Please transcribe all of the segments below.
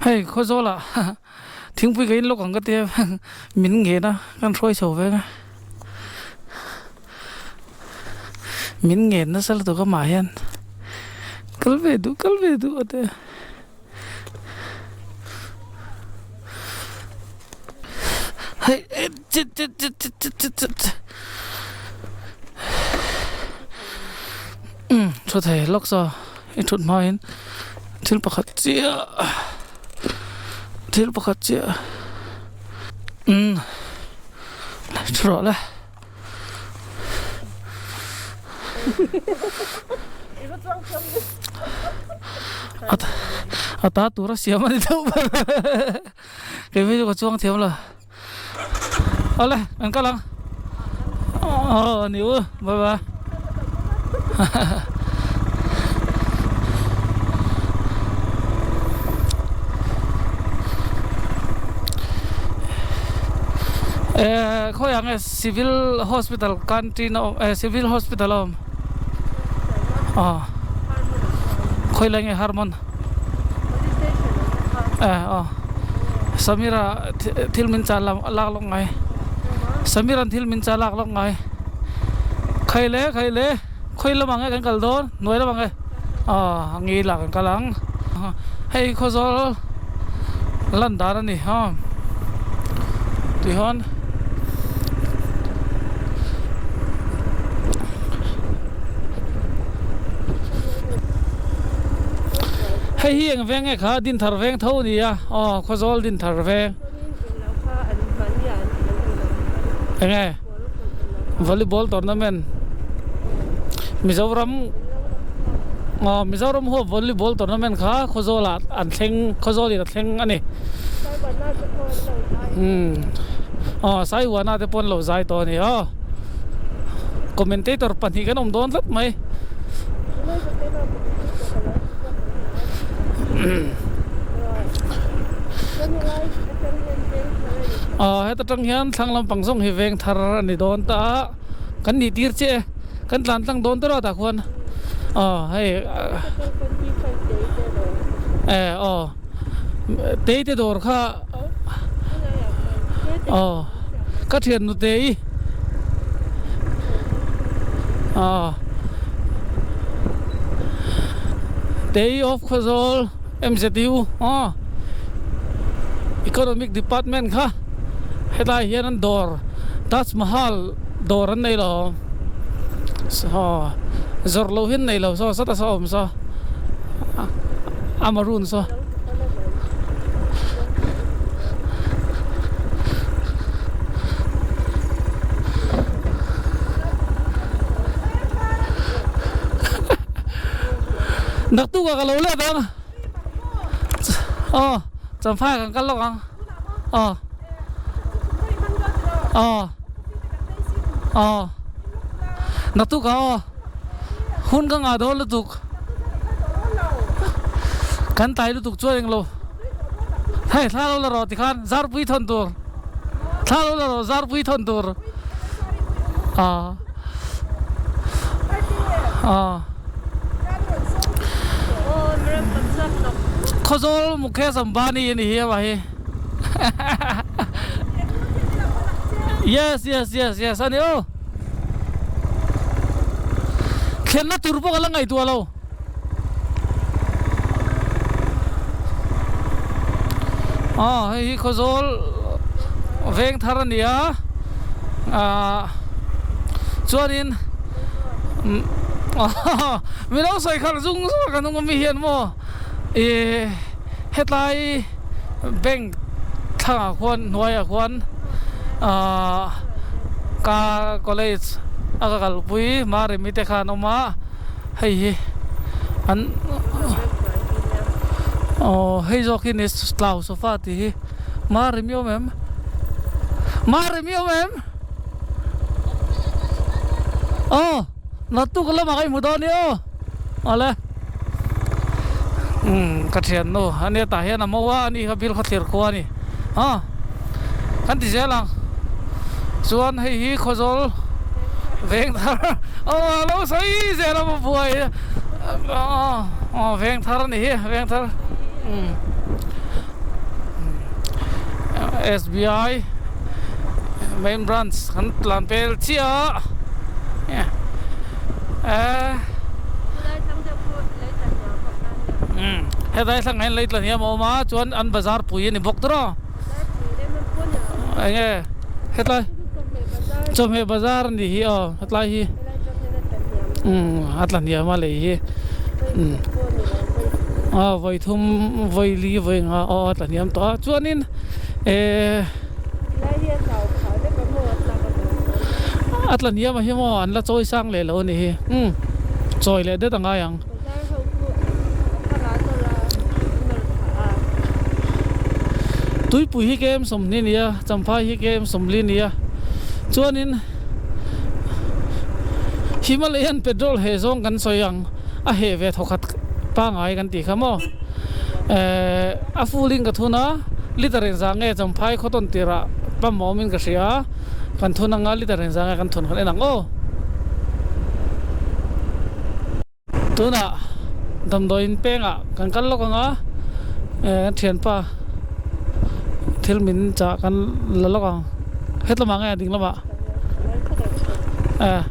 Hei Khawzawlah thingpui ka in lawk ang ka tia min ngen a kan hruai chho veng a min ngen nasa lutuk amah hian kal ve duh kal ve duh a tia. Hei chit chit chit chit chit chit chit umm thu thei lawk saw i thut hma in thil pakhat chiah thil pakhat chiah umm thu rawh le. A ta tur a siam a ni deuh ber kei phei chu ka chuang thiam lo awle kan kal ang aw a ni u bye bye eh khawiah nge civil hospital canteen a awm eh civil hospital a awm aw khawilai nge harmon eh aw samira thil min chah lak lawk ngai samira'n thil min chah lak lawk ngai khawi le khawi le khawi lamah nge kan kal dawn hnuai lamah nge aw a ngil ah kan kal ang hei khawzawl lan dan a ni aw tihian Hei hi eng veng nge kha Dinthar veng tho a ni a, aw Khawzawl Dinthar veng. Enge Volleyball tournament Mizoram aw Mizoram huap volleyball tournament kha Khawzawl ah an thleng Khawzawl in a thleng a ni. Umm aw Saiwana te pawh an lo zai tawh a ni aw. Commentator pahnih kan awm dawn tlat mai. Aw heta tang hian thlang lampang zawng hi veng thar a ni dawn ta a, kan nih tir chiah e, kan tlan tlang dawn ta rawh tah khuan aw hei e aw tei te dawr kha aw ka thian nute i aw tei of Khawzawl M_Z_U aw economic department kha hetlai hian an dawr Taj Mahal dawr an nei lo aw zawrh loh hi an nei lo saw sata saw a awm saw a maroon saw. Naktuk ah ka lo let ang aw champhai kan kal lawk ang aw aw aw naktuk ah aw hun ka ngah dawn lutuk kan tlai lutuk chuan englo hei thla lo la rawh tikhan zarpui thawn tur thla lo la rawh zarpui thawn tur aw aw Khawzawl Mukesh Ambani a ni hi a hi yes yes yes yes a ni aw. Thlenna tur pawh ka la ngaihtuah lo. Aw hei hi Khawzawl veng thar a ni a ah chuanin mi lo sawi khalh zung zung a kan awm ami hian maw ih hetlai bank thlangah khuan hnuaiah khuan ahh ka college a ka kalpui Maremi te kha an awm a hei hi an aw hei zawk hi ni tlau sofa tih hi Maremi awm em Maremi awm em aw naktuk lamah ka inhmu dawn nia aw awle. Umm ka thiannu ania tah hian a mo a ani kha bill khaw thlir khua a ni a kan ti zel ang chuan hei hi Khawzawl veng thar aw a lo sawi zel a buai aw veng thar a ni hi veng thar umm. SBI main branch kan tlan pel chiah a eh hetlai thlangah hian lei tla hniam a awm a chuan an bazar pui a ni bawk tawh a eng nge hetlai chawhmeh bazar a nih hi aw hetlai hi umm a tla hniam a lei hi umm aw vawi thum vawi li vawi nga aw a tla hniam tawh a chuanin ehh a tla hniam a hi maw an la chawi sang leh lo a nih hi umm chawi leh det a ngai ang. Tuipui hi kem sawmhnih a ni a, Champhai hi kem sawmli a ni a, chuanin Himalayan petrol heh zawng kan sawi ang a heh ve thawkhat pangngai kan tih kha maw ehh a full in ka thun a liter engzah nge Champhai khaw tawn tirah pump a awmin ka hria a kan thun anga liter engzah nge kan thun kan en ang aw. Tunah damdawiin pengah kan kal lawk ang a, eh kan thianpa thil min chah kan la lawk ang, hetlama nge ding lamah eh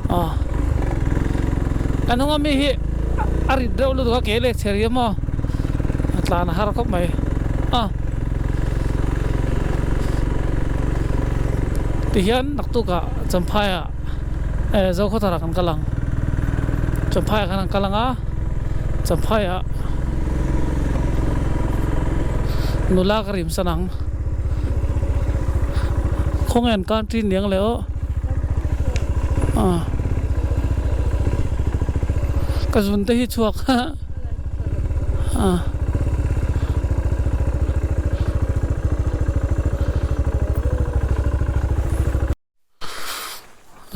aw ka hnung ami hi a rit deuh lutuk a ke leh chhe riam aw a tlan a har khawp mai a tihian naktukah Champhaiah. Eh Zokhawthar ah kan kal ang Champhai ah khan an kal ang a Champhai ah nula ka rim san ang khawnge an country niang leh aw ah ka zun te hi chhuak ah.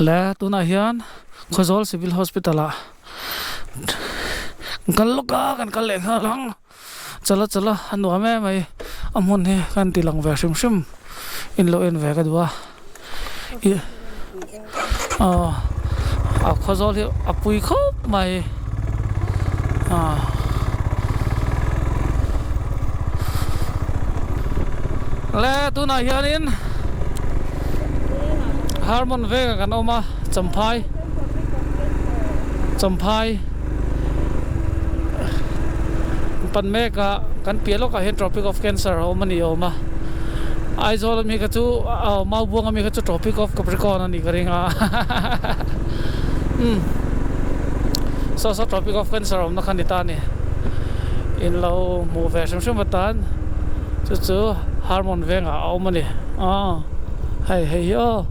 Le tunah hian Khawzawl Civil Hospital ah kan kal lawk a kan kal leh nghal ang chala chala a nuam em mai a hmun hi kan ti lang ve hrim hrim in lo en ve ka duh a ih aw a Khawzawl hi a pui khawp mai ah le tunah hianin. Harmon vengah kan awm a Champhai Champhai pan mek a kan piah lawkah hian Tropic of Cancer a awm a ni awm a Aizawl ami kha chu aw Maubuang ami kha chu Tropic of Capricorn a nih ka ring a umm saw saw Tropic of Cancer awmna kha a ni ta a ni in lo hmuh ve hrim hrim atan chu chu Harmon vengah a awm a ni aw hei hei hi aw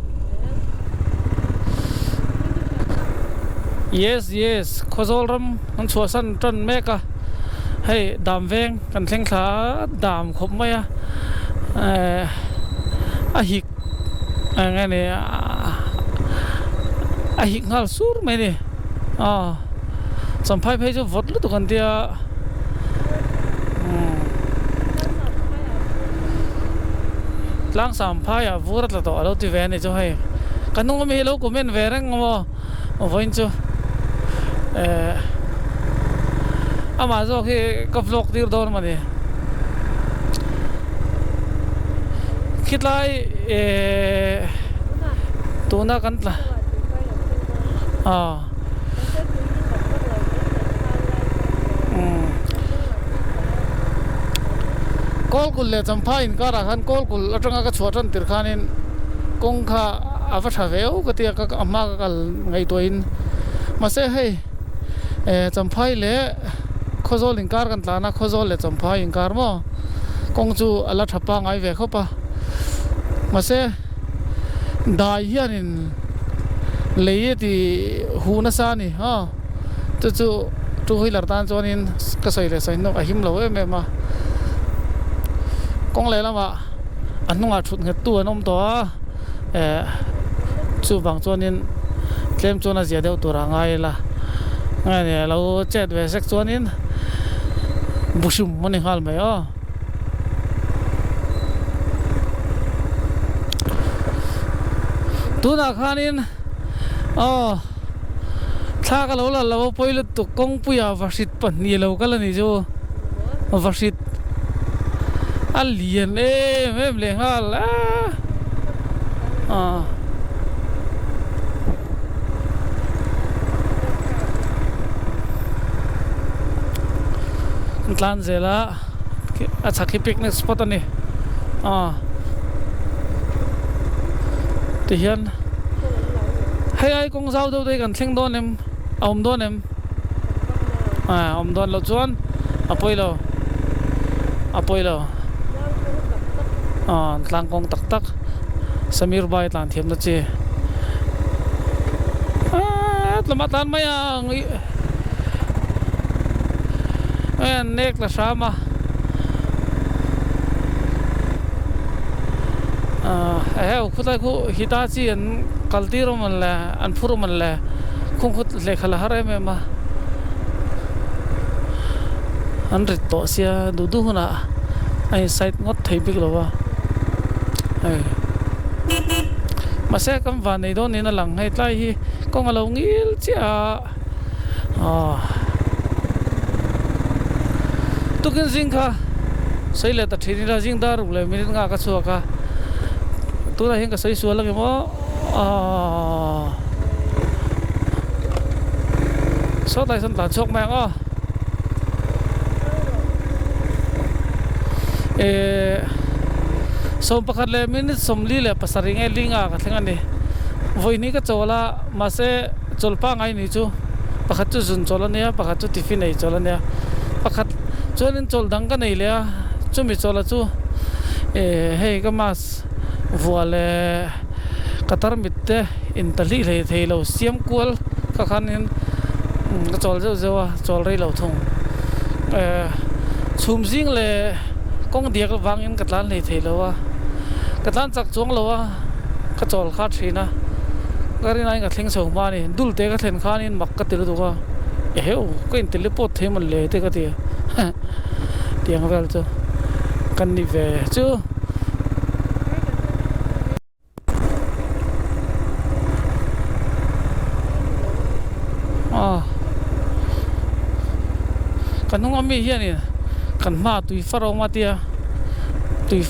yes yes Khawzawl ram kan chhuahsan tan mek a hei dam veng kan thleng thla a dam khawp mai a eh a hik eng nge ni a hik nghal sur mai a ni aw Champhai phei chu vawt lutuk an tia. Tlang sam phaiah vur a tla tawh a lo ti ve a ni chu hei ka hnung ami hi lo comment ve reng maw vawiin chu eh amah zawk hi ka vlog tir dawn a ni khitlai eh tuna kan tla aw. Kawlkulh leh Champhai inkarah khan Kawlkulh atanga ka chhuah tan tir khanin kawng kha a va tha viau ka ti a, ka a hma ka kal ngaihtuahin mahse hei eh Champhai leh Khawzawl inkar kan tlan a, Khawzawl leh Champhai inkar maw kawng chu a la tha pangngai ve khawp a mahse dai hianin. Lei a ti huh nasa a ni aw chu chu two wheeler tan chuanin ka sawi leh sawi hnawk a him lo em em a kawng leh lamah a hnungah thut nghet tu an awm tawh a eh chuvang chuanin tlem chuan a zia deuh tur a ngai ila nge ni a lo chet ve sek chuanin buhrim a ni nghal mai aw. Tunah khanin aw thla ka lo la lo a pawi lutuk kawngpuiah vahrit pahnih lo kal a ni chu vahrit A lian em em leh nghal a ah. Kan tlan zel a a chhak hi picnic spot a ni ah tihian hei ai kawng zau deuh te hi kan thleng dawn em a awm dawn em ah awm dawn loh chuan a pawi lo a pawi lo ah tlang kawng tak tak Samir bai tlan thiam na chi ah tlawmah tlan mai ang ih an nek la hram a ah eheu khawtlai khu Hitachi an kal tir awm ang le an phur awm ang le khung khut lehkha la har em em a an rit tawh sia duh duh hunah a in side ngawt thei bik lo va hei mahse kan van nei dawn niin a lang hei tlai hi kawng a lo ngil chiah a aw tukin zing kha sawi leh ta thin ila zing dar ruk leh minute nghak a chhuak a tunah hian ka sawi sual ang em aw. Aww Sawtlai sawn tlan chhuak mai ang aw Ehh 11 leh minute 47 nge linga ka thleng a ni Vawi hnih ka chawl a mahse chawl pangai ni chu pakhat chu zun chawl a nia pakhat chu tiffin ei chawl a nia pakhat chuanin chawl dang ka nei leh a chumi chawla chu ehh hei ka mask Vuah leh ka tarmit te in ta hlih hlei thei lo siam kual kha khanin ka chawl zeuh zeuh a chawl rei lo thung eh chhum zing leh kawng diak avangin ka tlan hlei thei lo a ka tlan chak chuang lo a ka chawl kha thin a ka rinaiin ka thleng chho hma a ni dul te ka thlen khanin mak ka ti lutuk a eheu ka in teleport thei mawn le te ka ti a tiang vel chu kan ni ve chu. Aw ka hnung ami hianin kan hmaah tui far a awm a tia tui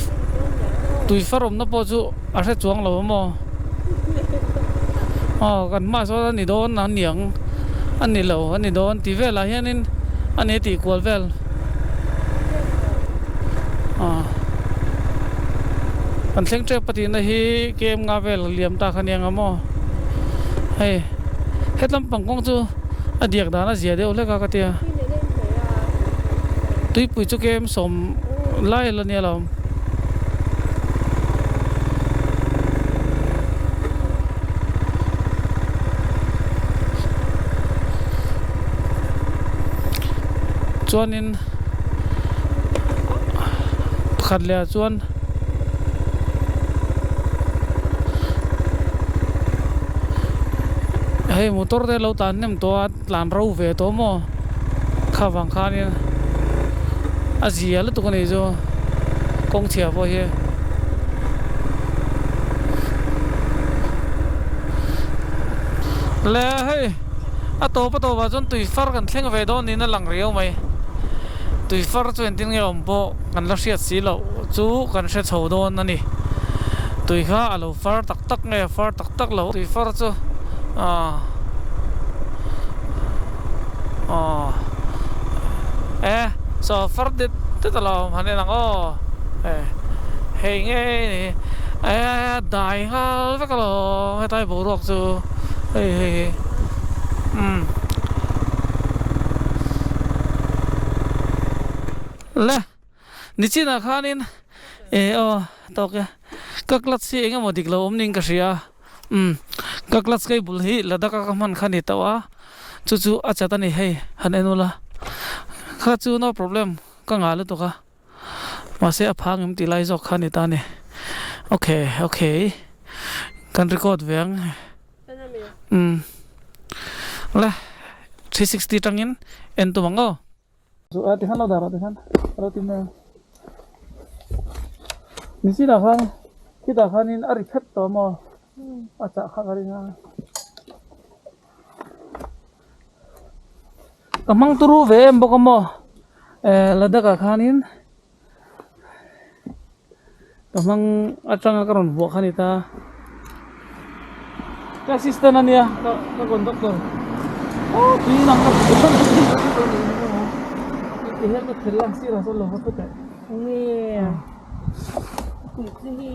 tui far awmna pawh chu a hre chuang lo a maw aw kan hmaah sawn a ni dawn a niang a ni lo a ni dawn tih velah hianin a ni a tih kual vel aw. Kan thleng tep a tihna hi kem nga vel liam ta kha nia nga maw hei hetlam pang kawng chu a diak dan a zia deuh hlek a ka tia tuipui chu kem sawm lai la nia lo chuanin pakhat leh ah chuan hei motor te lo tlan hnem tawh a tlan ro ve tawh maw kha vang khanin a zia lutuk a nih chu kawng chhia pawh hi le hei a tawp a tawp ah chuan tui far kan thleng ve dawn niin a lang riau mai tui far chu engtin nge awm pawh kan la hriat si loh chu kan hre chho dawn a ni tui kha a lo far tak tak nge far tak tak lo tui far chu ah aw e saw far det det a lo awm han en ang aw e hei ngei ni e dai nghal vek alawm hetlai boruak chu hei hei hi umm le nichinah khanin eh aw tawk e ka clutch hi eng emaw dik lo awm niin ka hria umm ka clutch cable hi Ladakh a ka hman kha a ni tawh a chu chu a chat a ni hei han en ula kha chu no problem ka ngah lutuk a mahse a phang em tih lai zawk kha a ni ta a ni okay okay kan record ve ang. Umm le 360 tangin en tum ang aw. Chu a tikhan lo dar ah tikhan a lo ti mai a ni chin ah khan khitah khanin a ri phet tawh maw a chah kha ka ring a ka hmang turu ve em bawk a maw eh Ladakh ah khanin. Ka hmang atanga ka rawn vuah kha ni ta. Ka assistant a nia ka ka conductor. Aw tui nang ka ti helmet kher lang sirah sawn lo va thu teh. Nge tih chu hi.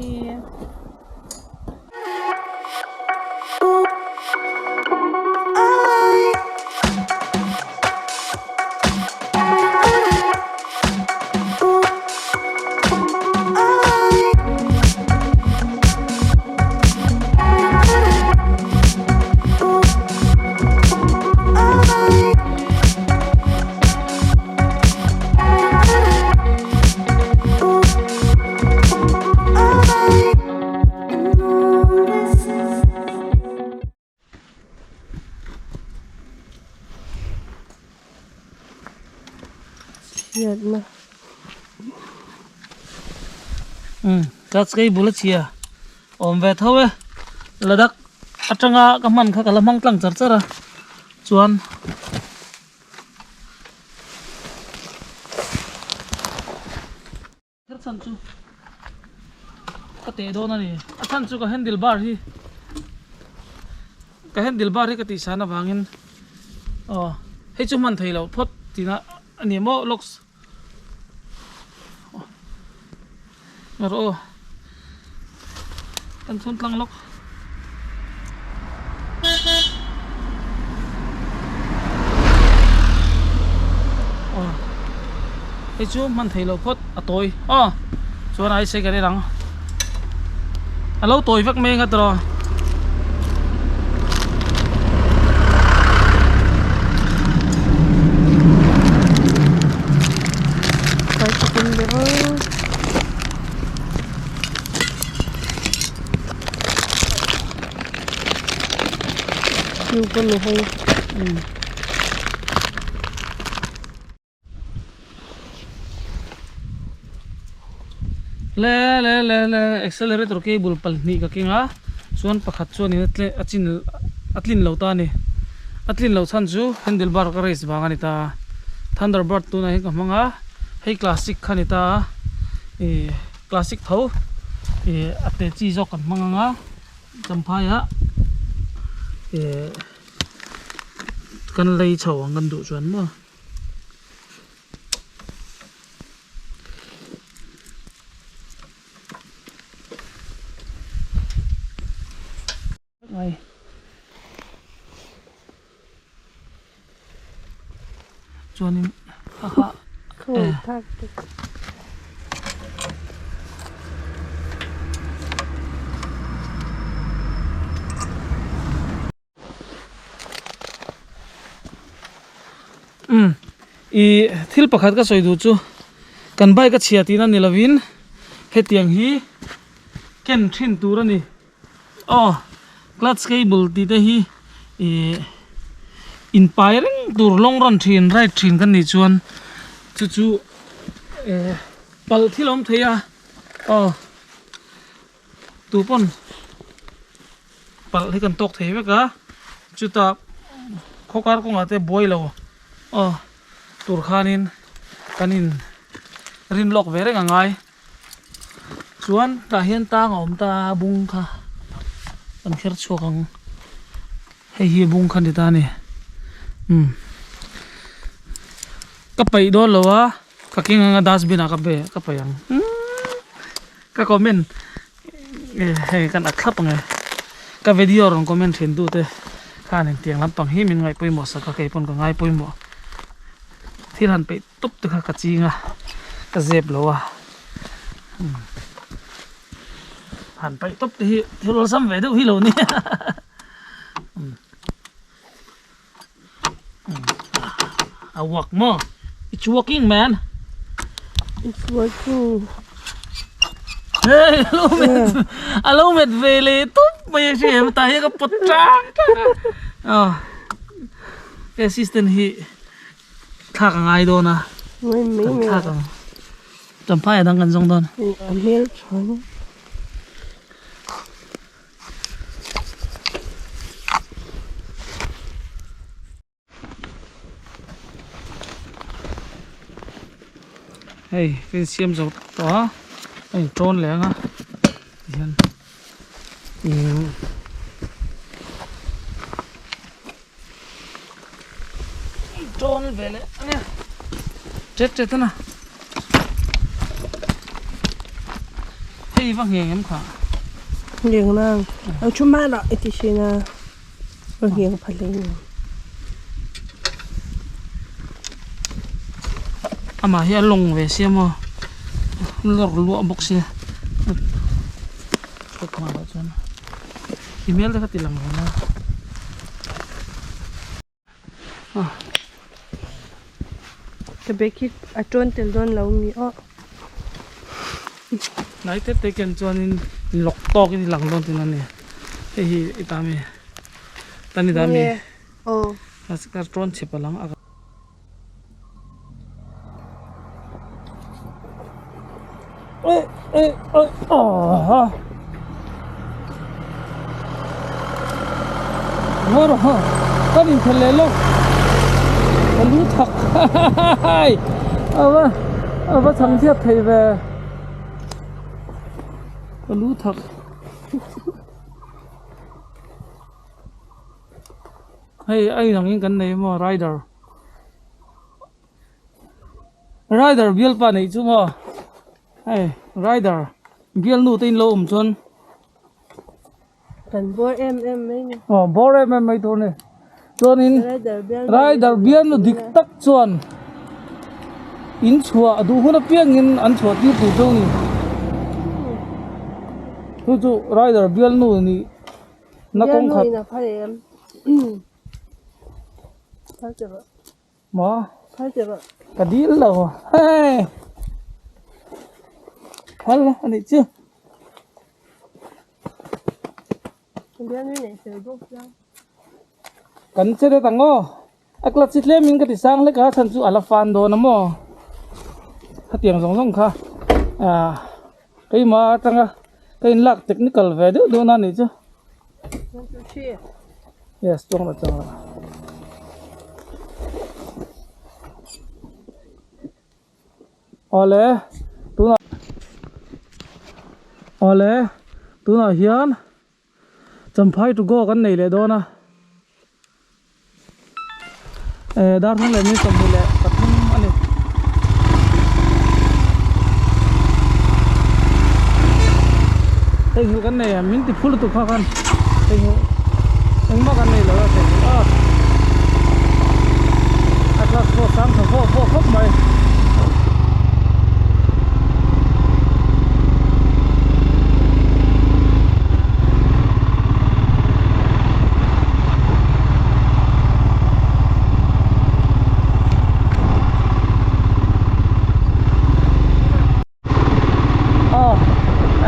Chhiatna. Umm clutch cable a chhia awm ve tho e Ladakh atanga ka hman kha ka la hmang tlang char char a chuan. Kher chhan chu ka teh dawn a ni a chhan chu ka handle bar hi ka handle bar hi ka tih san avangin aw hei chu hman thei loh phawt tina a ni maw locks erawh aw kan chhun tlang lawk. Aw hei chu hman thei loh phawt a tawi aw chuan ai se ka rin ang a lo tawi vek mai ang a tawh. Le le le le accelerator cable pahnih ka keng a chuan pakhat chuanin a tle a chin a tlin lo ta a ni a tlin loh chhan chu handle bar ka raise vang a ni ta a thunderbird tunah hian ka hmang a hei classic kha a ni ta a ih classic tho ih a te chi zawk kan hmang ang a champhai ah ih kan lei chho ang kan duh chuan maw. Chuanin kha kha Umm ih thil pakhat ka sawi duh chu kan bike a chhia tihna ni lovin hetiang hi ken thin tur a ni aw clutch cable tih te hi ih inpai reng tur long run thin ride thin kan nih chuan chu chu eh palh thil a awm thei a aw tu pawn. Palh hi kan tawk thei vek a, chutah khawkar kawngah te buai lo aw tur khanin kan in rin lawk ve reng a ngai. Chuan tah hian tang a awm ta a bung kha kan kher chhuak ang hei hi bung kha ni ta a ni umm ka paih dawn lo a ka keng anga dustbin ah ka be ka paih ang umm ka comment. Hei kan at thlap ang e ka video rawn comment thin tu te khan engtiang lampang hi min ngaih pawimawh sak a kei pawn ka ngai pawimawh thil han peih tawp te kha ka ching a ka zep lo a han peih tawp te hi thil awlsam ve deuh hi lo ni a work maw it's working man it's working hey alo met alo met ve le tup mai a hria em tah hian ka pawt tang tang a aw ka assistant hi thlak a ngai dawn a kan thlak ang champhai a dang kan zawng dawn a hmel tha nia. Hei ka insiam zo tawh a a intawn leh ang a. Umm. Tawn ve leh a nia. Tet tet a na. Hei va ngheng em kha. Ngheng nang. Ang thu ma lah i ti thin a. Va ngheng pha hle ni. Amah hi a lawng ve sia maw. Lawr luah bawk sia. Ka khawng loh chuan i hmel te kha ti lang ve a. Ka bag hi a tawn tel dawn lo mi aw. Hnai tep te ken chuanin lawk tawkin i lang dawn tihna a ni. Hei hi i ta mi ta ni ta mi. Aw. Ka tawn chhe palh ang a. Kan inkhel leh lawk ka lu thak a a va chhang chhiat thei ve ka lu thak. Hei a inang in kan nei maw rider rider bialpa neih chu maw hei rider bialnu te in lo awm chuan kan bawr em em mai ni aw bawr em em mai tur a ni chuanin rider bialnu dik tak chuan in chhuah duh hun apiangin an chhuah tir tur chu a ni chu chu rider bialnu nih. Na kawng khat. Maw? Ka dil lo. Hei. Phal a nih chu. Kan che det ang aw. A clutch hi tlem in ka ti sang hlek a chhan chu a la fan dawn a maw. Khatiang zawng zawng kha ah keimah atanga ka in lak technical ve deuh dawn a nih chu. Yes chuang la chuang la. Awle tunah awle tunah hian. Champhai to go kan nei leh dawn a eh dar hnung leh mi 23 a ni. Hei hi kan nei a min ti phur lutuk kha khan hei hi engmah kan nei lo a thei a a class pawh sang tha vawk vawk khawp mai. Aw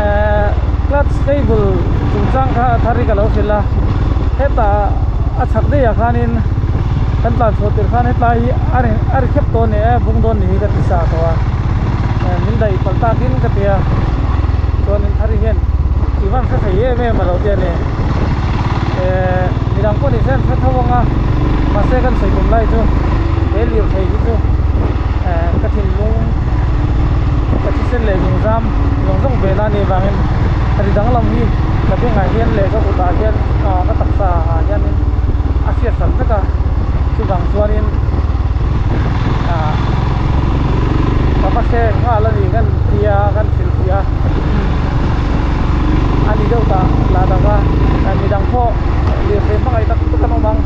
eh clutch cable chungchang kha a thar hi ka lo hrilh a hetah a chhak daih ah khanin kan tlan chhuah tirh khan hetlai hi a ri a ri khep tawh a ni e bung dawn ni hi ka ti sa tawh a eh min daih palh takin ka ti a chuanin thar hi hian i van hre thei em em a lo ti a ni eh midang pawh ni se an hre tho ang a mahse kan sawi tum lai chu he lirthei hi chu eh ka thinlung ka thisen leh zungzam zawng zawng ve na a nih avangin a ti danglam hi ka bengah hian leh ka kutah hian ah ka taksa ah hianin a hriat hran vek a chuvang chuanin ah ka va hre nghal a ni kan tia kan hrilhfiah a a ni deuh tah lah tak a midang pawh lirthei hmangaih tak tak an awm ang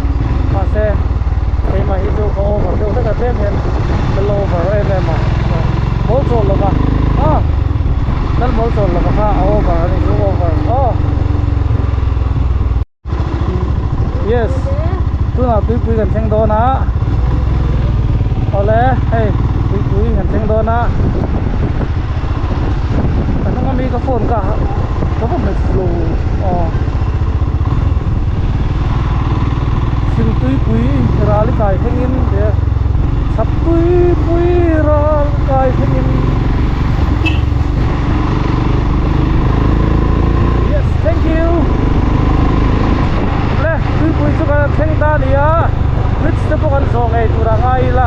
mahse keimah hi chu ka over deuh hlek a tlem hian ka la over em em a mawl chawl lova ah lal mawl chawl lova kha a over a ni chu over aw yes tunah tuipui kan thleng dawn a awle hei tuipui kan thleng dawn a ka hnung ami ka phone ka ka va hmet lo aw thingtuipui ral i kai thlengin chhak tuipui ral kai thlengin yes thank you le tuipui chu kan thleng ta a ni a bridge te pawh kan zawh ngei tur a ngai ila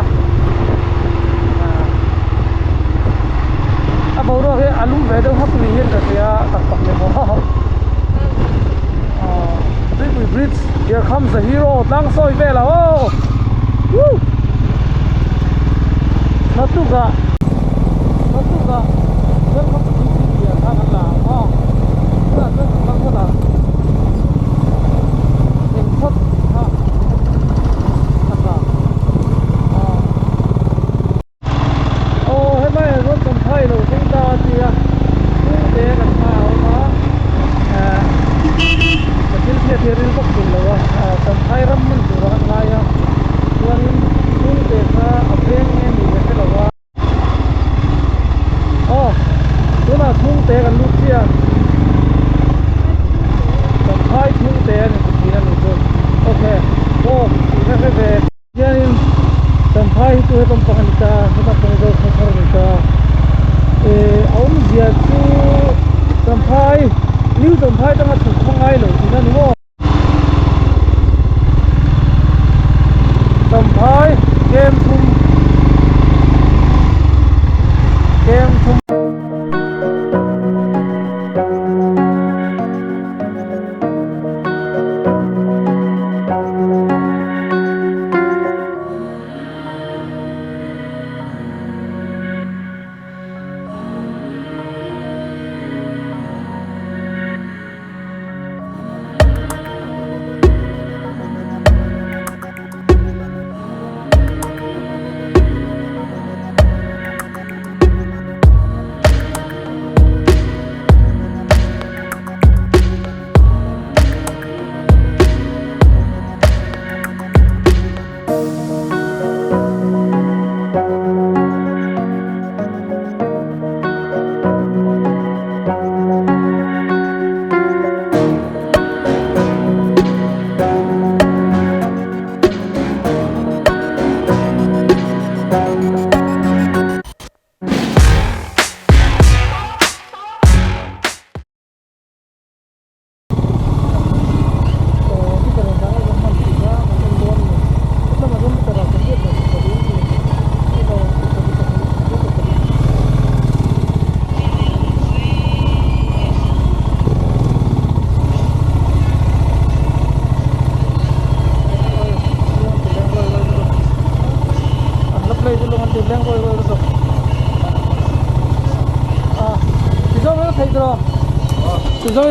a boruak hi a lum ve deuh hak niin ka hria tak tak ni maw. the hero tlang sawi vel ah aw woo naktukah naktukah welcome to TCP ah khan an la ang maw tunah chuan kan kal phawt ang engphawt kha a tla aw. Aw helai ah chuan Champhai lo thleng ta a tia chhungte kan hma a awm a eh ka thil hriat hi a ril bawk tul lo a ah Champhai ram hmun tur ah kan ngai a chuanin chhungte kha a veng nge ni ka hre lo a aw tunah chhungte kan lut chiah Champhai chhungte a ni thin a ni chu okay aw ka hre ve. Hianin Champhai hi chu hetawm pang a ni ta, heta pawng zo khaw thar a ni ta. Ehh a awmzia chu Champhai, New Champhai atanga chhuk hma ngai lo tihna a ni maw? Champhai kem thum kem thum.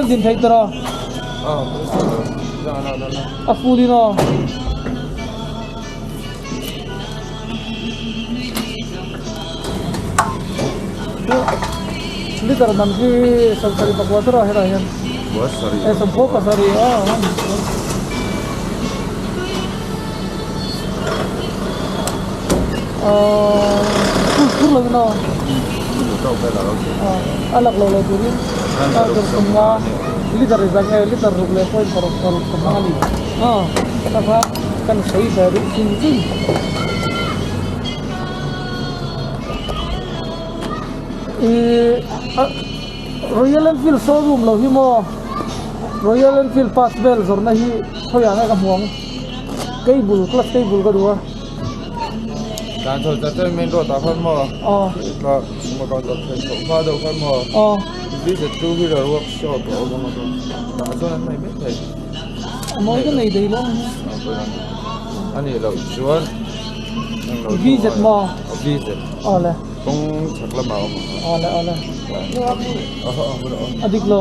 Din thei tawh a a full in aw liter man hi sawmsarih pakua tawh a helaiah hian sawmkhaw pasarih aw. Phur lo in aw a lak lo lo turin sawmnga liter zak nge liter ruk leh point paruk paruk ka hmang a ni a kha kan sawi ve duh ching ching ihh Royal Enfield showroom lo hi maw Royal Enfield parts vel zawrhna hi khawiah nge ka hmu ang cable clutch cable ka duh a. Dan chho chat chat main road ah khan maw tah suma kan dawr thei chhoh hma deuh khan maw VZ two wheeler workshop a awm ang a tah chuan an nei mai thei a mawi ka nei thei lo a nih loh chuan VZ maw VZ awle kawng chhak lamah a awm ang awle awle a dik lo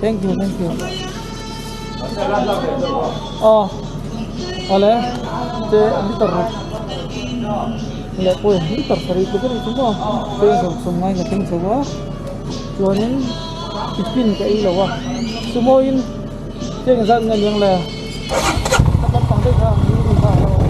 thank you thank you. Aw awle te liter leh pawh liter sarih te ber chu maw cheng zawng sawm ngai ka thleng chho a chuanin tiffin ka ei lo a sumo in cheng zat nge niang le ka lampang daih kha rilru kha a lo awm.